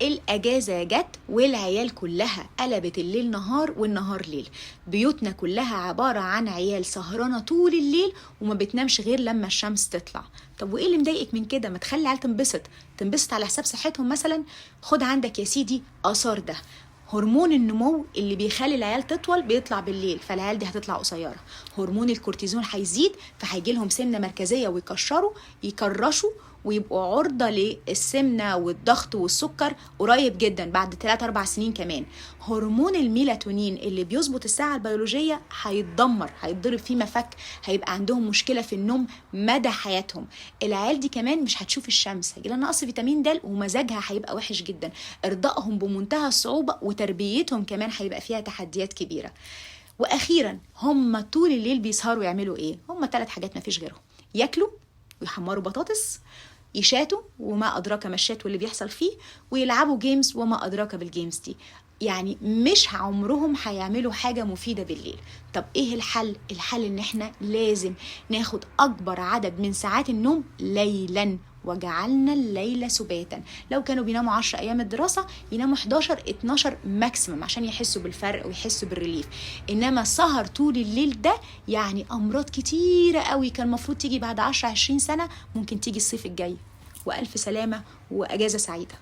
الاجازة جت والعيال كلها قلبت الليل نهار والنهار ليل. بيوتنا كلها عبارة عن عيال سهرانة طول الليل وما بتنامش غير لما الشمس تطلع. طب وايه اللي مضايقك من كده؟ ما تخلي العيال تنبسط، تنبسط على حساب صحتهم مثلا. خد عندك يا سيدي اثار ده، هرمون النمو اللي بيخلي العيال تطول بيطلع بالليل، فالعيال دي هتطلع قصيرة. هرمون الكورتيزون هيزيد، فهيجي لهم سمنه مركزية ويكشروا يكرشوا ويبقوا عرضة للسمنة والضغط والسكر قريب جدا بعد 3-4 سنين. كمان هرمون الميلاتونين اللي بيظبط الساعة البيولوجية هيتدمر، هيتضرب فيه مفك، هيبقى عندهم مشكلة في النوم مدى حياتهم. العيال دي كمان مش هتشوف الشمس، هيجي لها نقص فيتامين د ومزاجها هيبقى وحش جدا. ارضائهم بمنتهى الصعوبة وتربيتهم كمان هيبقى فيها تحديات كبيرة. واخيرا هم طول الليل بيسهروا يعملوا ايه؟ هم 3 حاجات مفيش غيرهم: ياكلوا ويحمروا بطاطس، يشاتوا وما أدراك ما الشات واللي بيحصل فيه، ويلعبوا games وما أدراك بال games دي. يعني مش عمرهم هيعملوا حاجة مفيدة بالليل. طب إيه الحل؟ الحل إن إحنا لازم ناخد أكبر عدد من ساعات النوم ليلا، وجعلنا الليل سباتا. لو كانوا بيناموا 10 أيام الدراسة يناموا 11 12 maximum عشان يحسوا بالفرق ويحسوا بال relief. إنما سهر طول الليل ده يعني أمراض كتيرة قوي كان المفروض تيجي بعد 10 20 سنة ممكن تيجي الصيف الجاي. وألف سلامة وأجازة سعيدة.